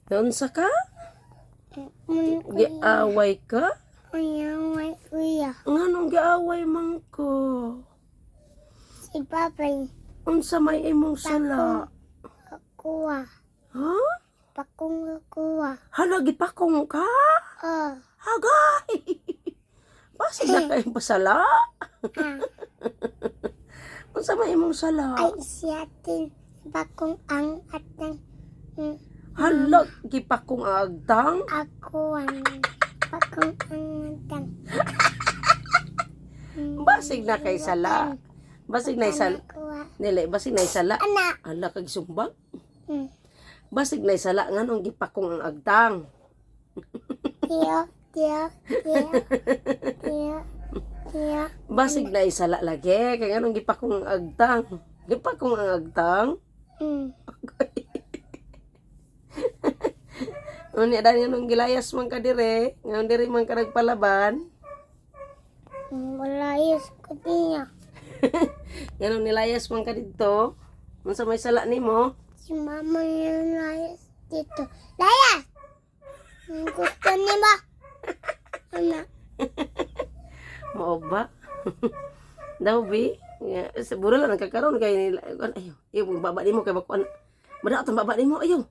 Naunsa ka? Mun Giaway ka? kuya, kuya. Nganong giaway man ko? Si Papa Unsa may imong sala? kuha. Ha? Pakong kuha. Hala, gipakong ka? Oh. Hagay! Basig na kayong pasala. Ah. Unsa may imong sala? Ay siya tin bakong ang atang Hala, gipakong ang agtang? Ako ang bakong ang atang. Basig na kay sala. Basig na sala. Kuha. Nili, basig na sala. Anak. Hala, kag sumbag. Basig na sala nganong gipakong ang agtang. Tiyo, tiyo, tiyo, tiyo, tiyo. Basig na isala lagi kay nganong gipakong ang agtang. Gipakong ang agtang. Unya dani nganong gilayas man ka dire, nganong diri man ka nagpalaban. Malayos ko niya. Nganong nilayas man ka didto. Unsa may sala nimo? Si mama yung layas dito. Layas! Gusto niya ba? Anak. Mao ba? Daw bi, nga, sa buro lang nagkakaroon kay nila. Ayo, ayo baba nimo kay bakuan. Madaot ang baba nimo ayo.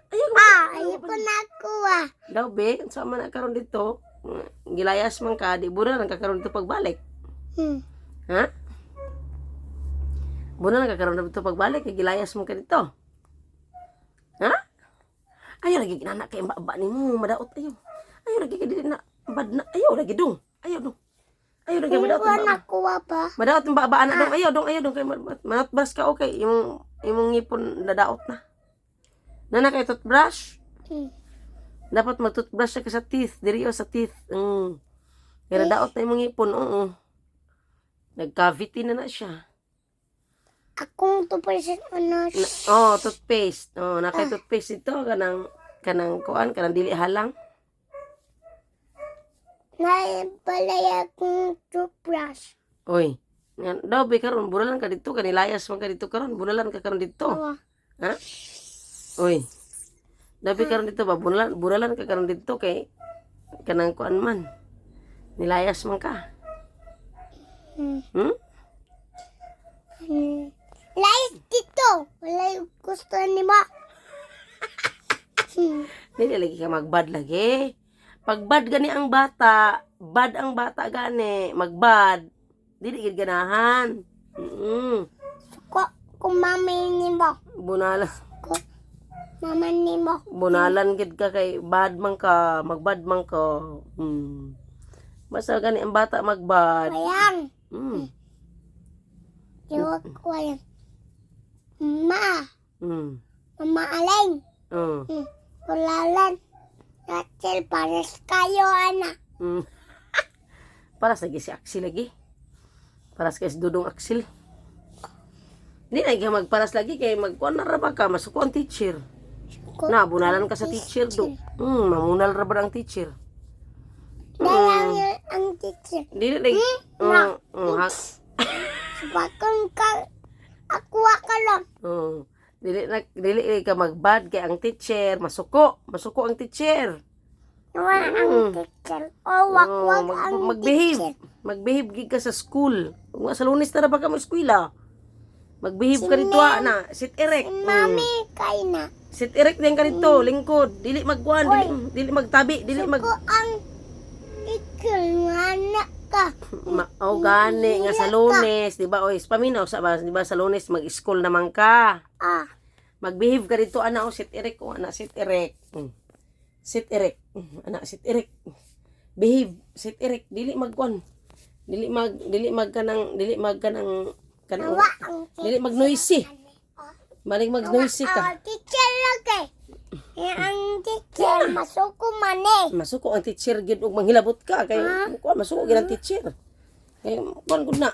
Ayo. Ah, ayaw ko na kuha. Daw bi, unsa man na karon dito? Gilayas man ka, di buro lang kakaroon dito pagbalik. Ha? Buro lang kakaroon dito pagbalik kay gilayas man ka dito. Ha? Ayo lagi ginana kay baba nimo, madaot ayo. Ayo lagi kay dili na bad na ayo lagi dong. Ayo dong. Ayo lagi madaot Kuha ang na baba. kuha ba? Madaot ang baba na dong. Ayo dong, ayo dong kay matbrush ka okay. Imong imong ngipon nadaot na. Nana kay toothbrush. Dapat mag-toothbrush ka sa teeth, diri o sa teeth. Kaya nadaot na imong ngipon, oo. Nag-cavity na na siya. Akong 2% ano. Na, oh, toothpaste. Oh, na kay toothpaste dito kanang kanang kuan, kanang dili halang. Naibalay akong toothbrush. Oy. Nga daw be karon bunalan ka dito kanilayas man ka dito karon, bunalan ka karon dito. Awa. Ha? Oy. Dabi karon dito ba bunalan bunalan ka karon dito kay kanang kuan man. Nilayas man ka. Layas dito. Wala yung gusto ni ba? Dili lagi ka magbad lagi. Pag bad gani ang bata, bad ang bata gani, magbad. Dili gid ganahan. Ko, kung mama ni mo. Bunalan, Ko, mama ni mo. Bunalan gid ka kay bad man ka, magbad man ka. Basta gani ang bata magbad. Wayang. Iwag wayang. Ma. Mama Aleng. Oh. Kulalan. Rachel, pares kayo, anak. Para sa si Axel lagi. Para sa si Dudong Axel. Hindi na ka magparas lagi kay magkuan na ra ba ka masuko ang teacher. Ko, Na bunalan ka sa teacher do. Mamunal ra ba ang teacher? Dahil ang teacher. Dili lagi. Na. Oh, ha. Sabakon ka, ako ka lang. Oh. Dili na dili lagi ka magbad kay ang teacher masuko, masuko ang teacher. Wala ang teacher. O, wak Oh, wak ang magbehave. teacher. Magbehave gid ka sa school. Kung sa Lunes na ra ba ka mo eskwela? Magbehave ka dito ah, na. Sit erect. Si Mami, kay na. Sit erect din ka dito, lingkod. Dili magkuan, dili, dili magtabi, dili mag Ko ang ikil nga anak ka. Ma, oh, gani nga sa Lunes, di ba? Oy, paminaw sa ba, di ba sa Lunes mag-school naman ka. Ah, Magbehave ka dito ana, oh, sit erect oh, ana, sit erect. Sit erect. Ana, sit erect. Behave, sit erect, dili magkuan. Dili mag kanang dili mag kanang kanang wa ang teacher. dili mag noisy. Malig mag noisy ka. Ah, teacher lagi. Eh, ang teacher, masuko man eh. Masuko ang teacher gid og manghilabot ka kay kuan masuko gid ang teacher. Kay kuan gud na.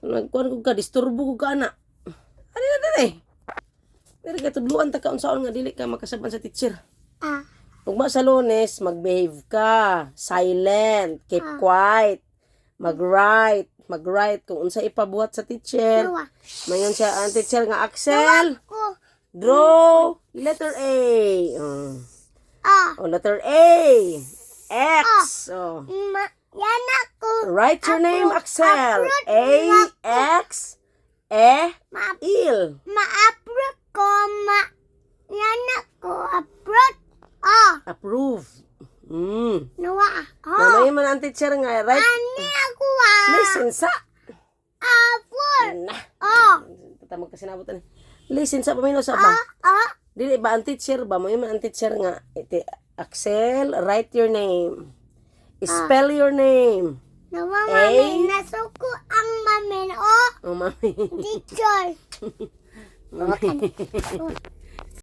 Nagkuan gud ka disturbo gud ka ana. Ani na dili. Dili ka tudluan ta ka unsaon nga dili ka makasaban sa teacher. Ah, Ug ba sa Lunes mag-behave ka, silent, keep quiet, mag-write, mag-write kung unsa ipabuhat sa teacher. nawa. Mayon siya ang teacher nga Axel. Ko Draw letter A. Oh. Ah. Oh, letter A. X. Oh. Ma, yan ako. Write your name, Axel. A X E Ma, Il. ma-approve ko. Ma, yan ako. Approve. Ah. Approve. Nawa. Ah. Mamaya man ang teacher nga, right? Ani ako ah. Listen sa. Approve. Na. Ah. Tatamag kasi nabot ani. Listen sa paminaw sa ba? Ah. Dili ba ang teacher ba? Mo man ang teacher nga iti Axel, write your name. Spell your name. Nawa A. mami. Nasuko ang mami. Oh. Oh, mami. Teacher. Mami.